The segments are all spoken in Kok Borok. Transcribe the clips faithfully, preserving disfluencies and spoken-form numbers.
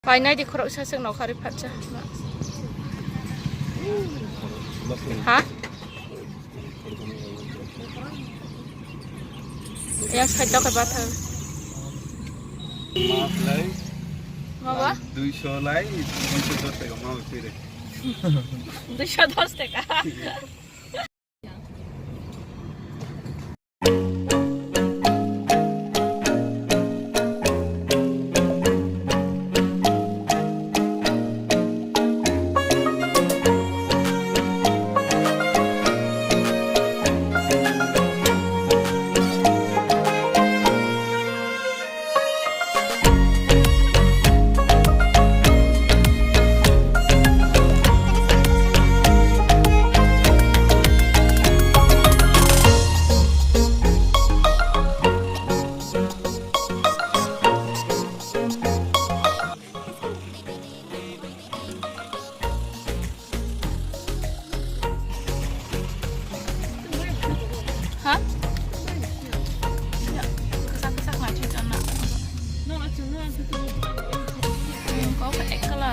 Painai di khorok sa seng nokha ri phatsa. Ha? Yang side dok ba thang. Maaf lai. Maba? Duiso lai, duiso dos taka maaf pire. Duiso dos taka. Ha? Ya, kesak-kesak ngai chui chana. Kau ke ek kala.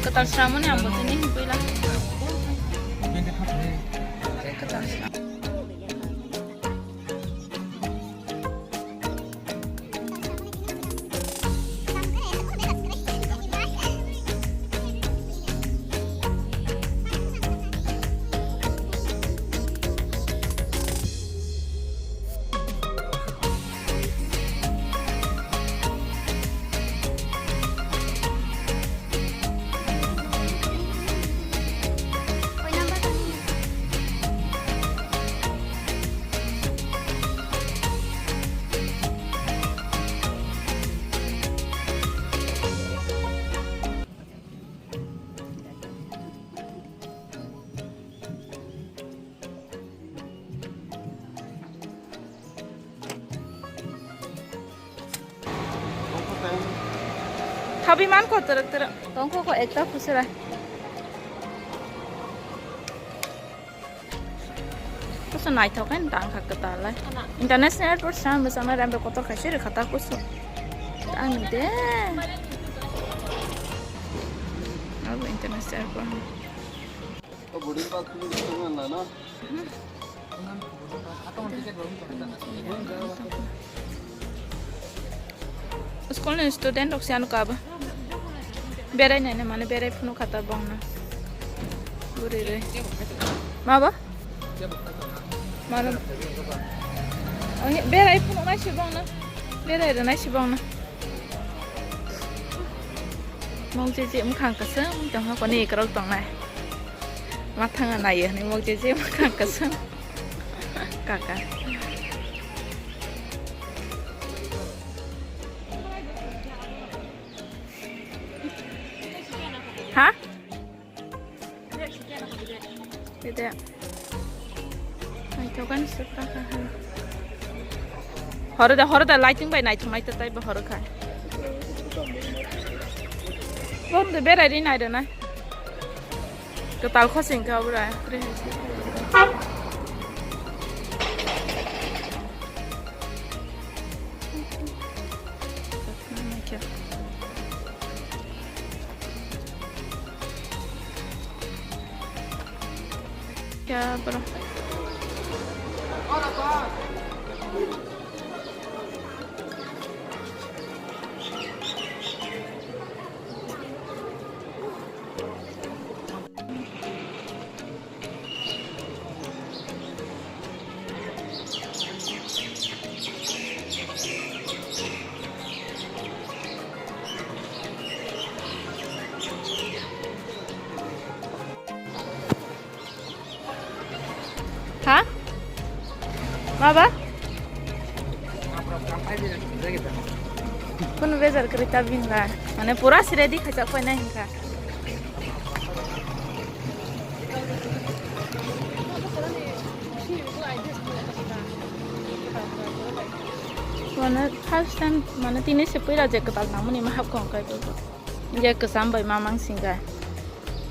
Kwtal sramani ang bo tini hwnpui la. Kwtal sram. Thabi man ko terek terek. Tongko ko ekta khusra. Koso naithok khe tang kha kwtal lai. International airport sa bwsang nai rembe kotor khai se rwkha ta koso. Ani de. Abo international airport. School ni student rok se ano kabo berai nai mane berai phunu khata bongna guri re ma ba maro berai phunu nai si bongna berai re nai si bongna. Mokjeje mwkhang kwchwng tongkha, koni ekrok tongnai. Mathang naiya hinwi mokjeje mwkhang kwchwng. Kaka. Ha? Dede. Naithokan sukha kha hai. Horo da, horo da, lighting bai naithok nai ta tai ba horo kha. Bon de berai ri nai da nai. Kwtal khosing kha bwra. Ya, bro. Ha? Maba? Kunu bejar kwrwi ta bini ba. Mane pura si ready khaijak painai hinkha. Mane first time mane tini se puila je kwtal nangmani ma hap kong kai bo. Hingke kwcham bai mamang singkha.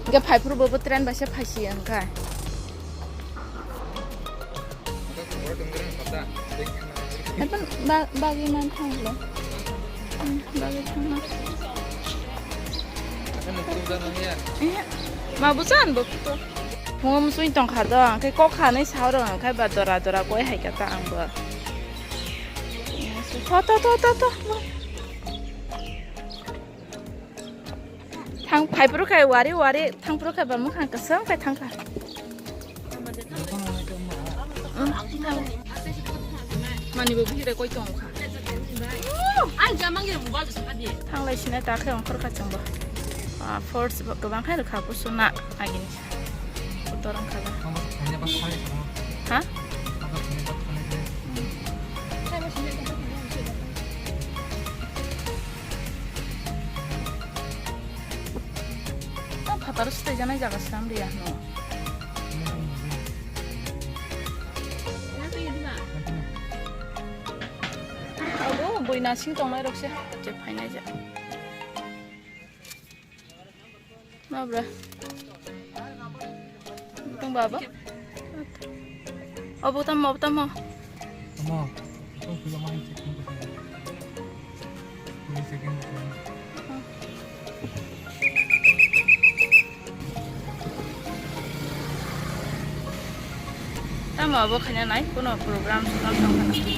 Hingke phaiphuru bo, bo train bai se phaisi hingkha. Epan ba-, bagwi man thang lo. Hmm, bagwi thang na. Eh, ma bo chan bo to. Phungo musui tongkha do, hingke kok khanai sa rw hingkha ba dora dora koi hai kha ta ang bo. To, to, to, to, to. Thang phaiphuru khai wari wari thangphuru khai ba mukhang kwcham khai thangkha. Mani bo bihire koi tong kha. Ang jamang ye mobile sa di. Thanglai sinai ta khai ongkhor kha chwng bo. Ah, force bo kwbang khai rwkha kusu na agini. Kotor wngkha ba. Ha? O phataro swtaijaknai jaga swnam riya hwnwi. Abo bui nasing tongnai rok se je phainai ja. Ma bra. Tong baba. Obo tamo, obo tamo. Tamo. Tamo. Tamo abo khaina nai, kuno program, program tong khana.